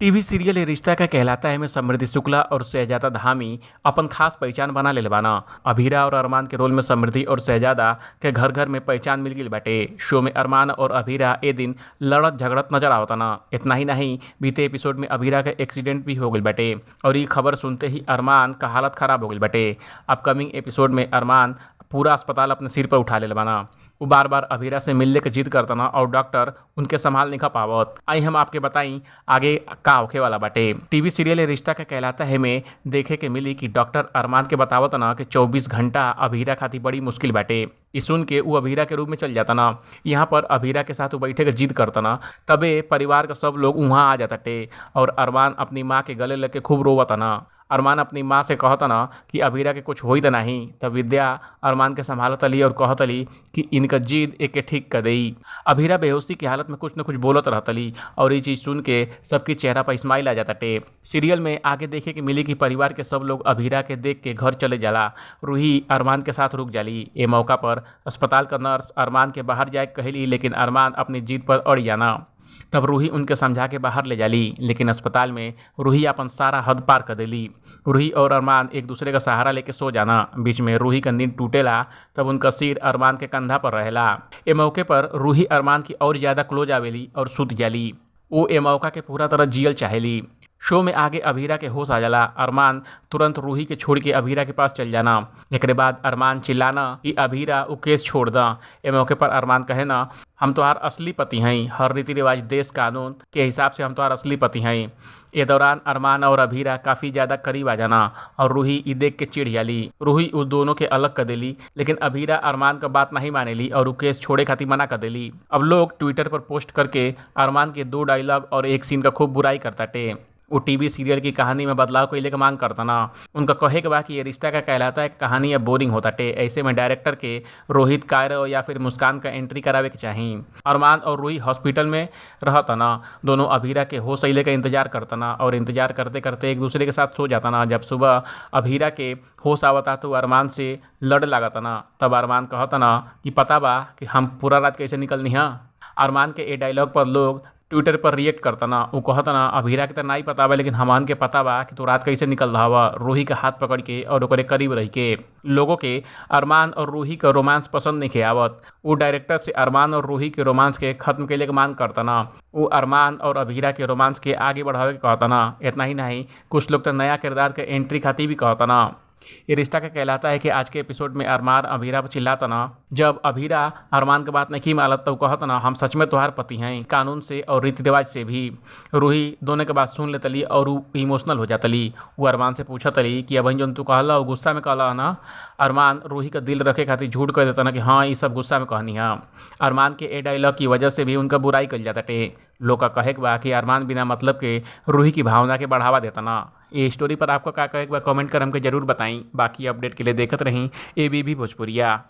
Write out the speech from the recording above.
TV serial ये रिश्ता का कहलाता है में समृद्धि शुक्ला और शहजादा धामी अपन खास पहचान बना लेले बाना। अभीरा और अरमान के रोल में समृद्धि और शहजादा के घर घर में पहचान मिल गई बाटे। शो में अरमान और अभीरा ए दिन लड़त झगड़त नजर आवतना। इतना ही नहीं, बीते एपिसोड में अभीरा के एक्सीडेंट भी हो गई बाटे और ये खबर सुनते ही अरमान का हालत खराब हो गई बाटे। अपकमिंग एपिसोड में अरमान पूरा अस्पताल अपने सिर पर उठा ले बाना। वो बार बार अभीरा से मिलने के जिद करतना और डॉक्टर उनके संभाल नहीं पावत। आई हम आपके बताई आगे का होखे वाला बाटे। टीवी सीरियल रिश्ता का कहलाता है में देखे के मिली कि डॉक्टर अरमान के बतावत ना कि 24 घंटा अभीरा खातिर बड़ी मुश्किल बाटे। ई सुन के वो अभीरा के रूप में चल जाता ना। यहाँ पर अभीरा के साथ वो बैठे के जिद करता ना, तबे परिवार का सब लोग वहाँ आ जाता टे और अरमान अपनी माँ के गले लग के खूब रोवता ना। अरमान अपनी माँ से कहता ना कि अभीरा के कुछ होई त नहीं। तब विद्या अरमान के संभालत अली और कहत अली कि इनका जिद एक के ठीक कर देई। अभीरा बेहोशी की हालत में कुछ न कुछ बोलत रहतली और ये चीज़ सुन के सबके चेहरा पर स्माइल आ जाता टे। सीरियल में आगे देखे के मिली कि परिवार के सब लोग अभीरा के देख के घर चले जाला। रूही अरमान के साथ रुक जाली। ए मौका पर अस्पताल का नर्स अरमान के बाहर जाए कहली, लेकिन अरमान अपनी जिद पर अड़ जाना। तब रूही उनके समझा के बाहर ले जाली, लेकिन अस्पताल में रूही अपन सारा हद पार कर देली। रूही और अरमान एक दूसरे का सहारा लेके सो जाना। बीच में रूही का नींद टूटेला तब उनका सिर अरमान के कंधा पर रहेला। ए मौके पर रूही अरमान की और ज़्यादा क्लोज आवेली और सुत जाली। वो ए मौका के पूरा तरह जियल चाहेली। शो में आगे अभीरा के होश आ जाला। अरमान तुरंत रूही के छोड़ के अभीरा के पास चल जाना। एकरे बाद अरमान चिल्लाना कि अभीरा वो केस छोड़ दा। ए मौके पर अरमान कहे ना, हम तोहार असली पति हैं, हर रीति रिवाज देश कानून के हिसाब से हम तोहार असली पति हैं। ए दौरान अरमान और अभीरा काफ़ी ज़्यादा करीब आ जाना और रूही ई देख के चिढ़ जाली। रूही उस दोनों के अलग कर देली, लेकिन अभीरा अरमान का बात नहीं मानेली और उ केस छोड़े खातिर मना कर देली। अब लोग ट्विटर पर पोस्ट करके अरमान के 2 डायलॉग और एक सीन का खूब बुराई करता टे। वो टीवी सीरियल की कहानी में बदलाव को लेकर मांग करता ना। उनका कहे के बा कि ये रिश्ता का कहलाता है कहानी अब बोरिंग होता टे। ऐसे में डायरेक्टर के रोहित कायरो या फिर मुस्कान का एंट्री करावे के चाही। अरमान और रूही हॉस्पिटल में रहता ना। दोनों अभीरा के होश अइले का इंतजार करता ना और इंतजार करते करते एक दूसरे के साथ सो जाता ना। जब सुबह अभीरा के होश आवता तो अरमान से लड़ लागता ना। तब अरमान कहता ना कि पता बा कि हम पूरा रात कैसे निकलनी है। अरमान के ए डायलॉग पर लोग ट्विटर पर रिएक्ट करता ना। वो कहता ना, अभीरा के तो नहीं पता बा, लेकिन हमान के पता बा कि तू रात कैसे निकल रहा बा, रूही के हाथ पकड़ के और ओकरे करीब रह के। लोगों के अरमान और रूही का रोमांस पसंद नहीं आवत। वो डायरेक्टर से अरमान और रूही के रोमांस के खत्म के लिए मांग करता ना। वो अरमान और अभीरा के रोमांस के आगे बढ़ावे के कहता ना। इतना ही नहीं, कुछ लोग तो नया किरदार के एंट्री खातिर भी कहता ना। ये रिश्ता का कहलाता है कि आज के एपिसोड में अरमान अभीरा पर चिल्लाता ना। जब अभीरा अरमान के बात नहीं मानत तो कहता ना, हम सच में तुहार पति हैं, कानून से और रीति रिवाज से भी। रूही दोनों के बात सुन लेतली और वो इमोशनल हो जातली। वो अरमान से पूछतली कि अब जौन तू कहला वो गुस्सा में कहला ना। अरमान रूही का दिल रखे खातिर झूठ कह देता ना कि हाँ ये सब गुस्सा में कहनी है। अरमान के ए डायलॉग की वजह से भी उनका बुराई कल जाता टे। लोग का कहे के बा कि अरमान बिना मतलब के रूही की भावना के बढ़ावा देता ना। ये स्टोरी पर आपका का कहे के बा कमेंट कर हमके जरूर बताई। बाकी अपडेट के लिए देखत रहीं ABB भोजपुरिया।